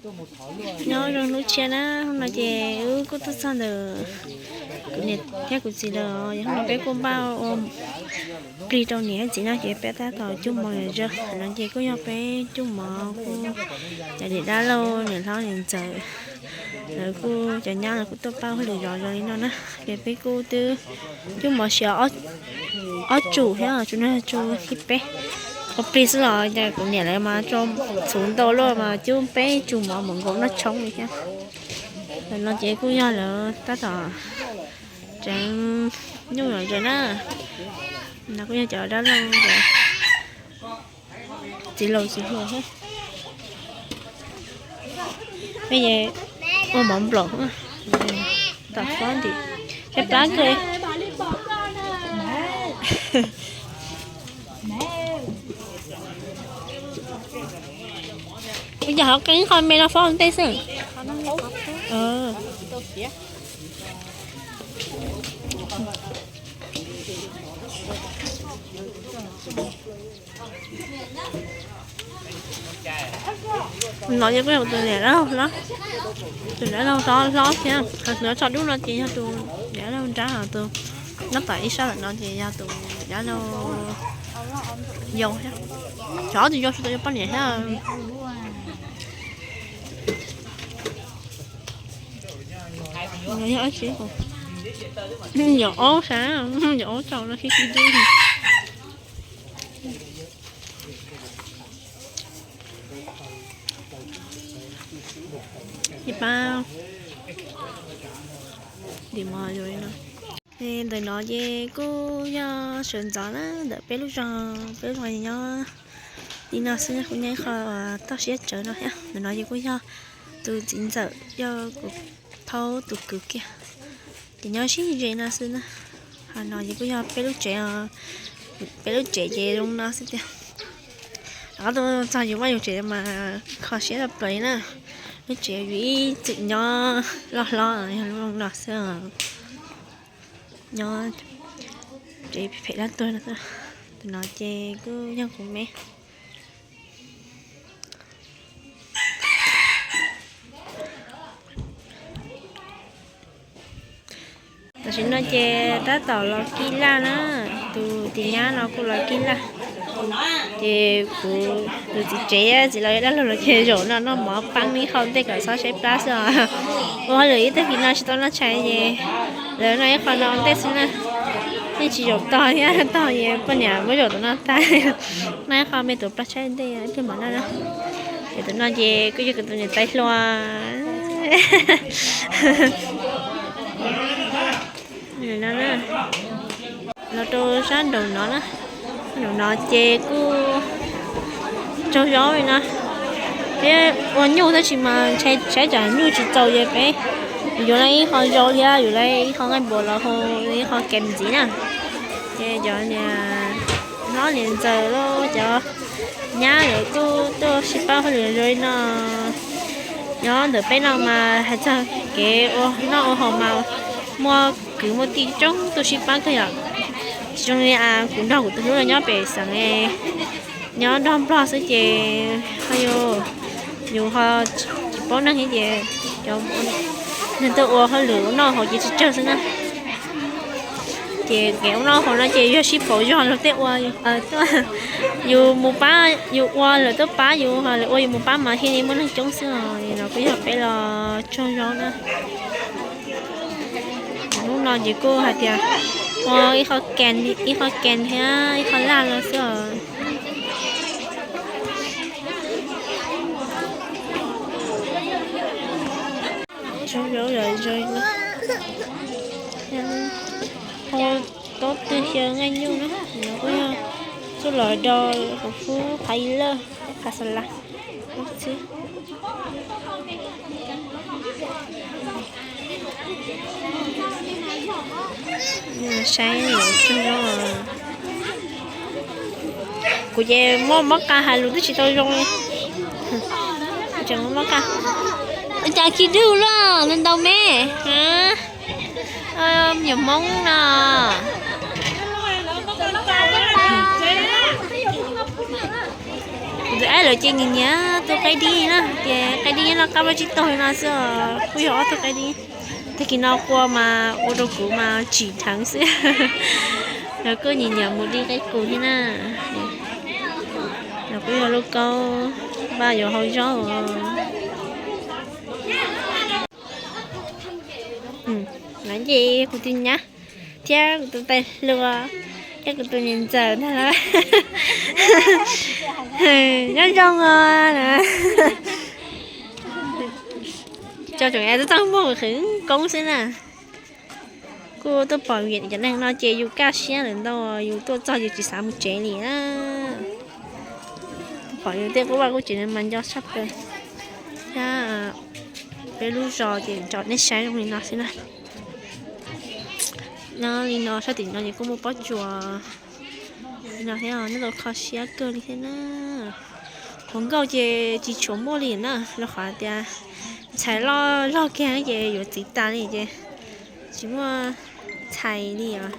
Nyob zoo hnub tshiab na, hnub no ces wb kuj tuaj txog ntawm kuv niam thiab kuv txiv lawm. Yog hnub no peb kuj npaj ua plig rau niam thiab txiv no ces peb tab tom cub mov zom zaws no ces kuj yog peb cub mov kuj cov niam dab laug niam hlob niam ntxawm lawv kuj cov nyab lawv kuj tuaj pab hauj lwm zom zaws li no na. Ces peb kuj twb cub mov siav ob tsum thiab, tsum no tsum thib peb. Ua plig xwb los cas kuv niam lawv mas tso txhuv ntau luaj mas cub peb tsum mov mus nkaum noj tshoob li thiab. Ntawm no ces kuj yog lawv tab tom tseev nyuj zom zaws na. No kuj yog cov dab laug txiv laus txiv hluas thiab. Peb ua mov nplaum tom fob ntim saib plab kawg. Ib yam hov qee qho me no fob ntej xwb. No ces kuj yog tus niam dab laug hlob, tus niam dab laug hlob hlob thiab, ho tus no tso dub no ces yog tus niam dab laug nrab, ho tus nyob tom ib sab ntawm no ces yog tus niam dab laug yau thiab. Cov ob tug yau tsis tau yuav poj niam thiab. Yog aub sav, yog aub tsaus no sib sib dub. Ib pab ntim mov zoo li no. Ntawm no ces kuj yog sawv ntxov na, ntawm peb lub zos, peb lub zos nyob li no xwb, kuj nyob ib qho toj siab tsawv no thiab. Ntawm no ces kuj yog tus txiv ntxawm, yog kuv thaub tus kwv kiag, ces nyob sib ze no xwb na. Ho no ces kuj yog peb lub tsev, peb lub tsev ces zoo no xwb tiag. Rov qab tuaj txog yus vaj yus tsev mas kho siab tshaj plaws li na. Lub tsev yus ib txwm nyob loj hlob yog lub zoo no xwb. Nyob tsev phem dab tuag no. Tus no ces kuj yog kuv me. Tam sim no ces tab tom los kib laj na, tus tis nyab no kuj los kib laj. Ces kuv tus txiv tsev txiv laus dab laug los ces zaum no noj mov pab neb ib qho ntej kom txhob saib plab xwb os. Ua hauj lwm ib tag kis no tsis tau noj tshais ces lawv noj ib qho no ua ntej xwb na. Yeej tsis zaum tog thiab, tog ces poj niam muab zaum tom no tag. Noj ib qho me tus plab tshaib ntej ib pliag mam noj na. Ces tus no ces kuj yog kuv tus niam tais hluas. Los rau sab nraum no na, nraum no ces kuj tsaug zog li no. Peb ua nyuj tab sis mas ntshai tsam nyuj tsis txaus ces peb yuav lawv ib qho zaub thiab yuav lawv ib qho nqaij npua los hu ib qho kem ntxiv na. Ces cov niam hlob niam ntxawm los cov nyab lawv kuj tuaj sib pab hauj lwm zoo li no. Nyob ntawm peb no mas hais txog kev ua noj ua haus mas muaj kwv muaj tij coob tuaj sib pab kawg yom. Tsis zoo li kuv nrog kuv tus hlub los nyob pem xeev, nyob nrog nplog xwb ces ho yus, yus ho tsis paub neeg thiab ces cov neeg tuaj ua hauj lwm ua noj haus ces tsawg tsawg xwb na. Ces kev ua noj haus no ces yog sib pauv zog luag tej ua, yus mus pab, yus ua lawv tuaj pab yus, lawv ua yus mus pab mas thiaj li muaj neeg coob xwb os. No kuj yog peb los tsaug zog na. Hnub no ces kuj hais tias ua ib qho kem, ib qho kem thiab ib qho laj los xwb os. Tsaug zog yom, zoo ua tob twg xyaw nqaij nyuj na, no kuj yog txuj lom do hauv fub qhav ib lawj, qhav xa las xwb. Saib tsaug zog. Kuv ces muab mob qa hais lus twb tsis tau zoo li. Tseem muab mob qa. Cas khi dhwj luaj ntau me. Yog Hmoob no. Kuv Tus aib lawv ces nyiam nyiam tus qaib dib na, ces qaib dib nyob no qab vaj tsib taug li no xwb os, kuj yog ob tug qaib dib. Tag kis no qua mas ua rau kuv mas tsim dheev xwb. Lawv kuj nyiam nyiam mus dib qaib qus thiab na. Lawv kuj yog lub kaub vaj yuav hau zaub os. Lawv ces kuv tus nyab thiab kuv tus tais hluas thiab kuv tus niam ntxawm ntag lauj. Nyob zoo os. Tso tsoom yav txaj muag qhwv koob xwb na. Kuj tuaj pom vim cov neeg no ces yus kaj siab lawm ntau, yus tuaj txog yus tsis xav mus tsev li na. Pom yus tej qub vaj qub tsev no mas nco tshaj plaws. Thiab peb lub zos ces tso nej saib zoo li no xwb na. Nyob li no sab tim no ces kuj muaj pob tsuas li no thiab, nyob tau kho siab kawg li thiab na. Hluas nkauj ces tsis tshua muaj li na, rau qhov tias ntxhais loj zog kiag ces yuav txiv tas li ces tsis muaj ntxhais li os.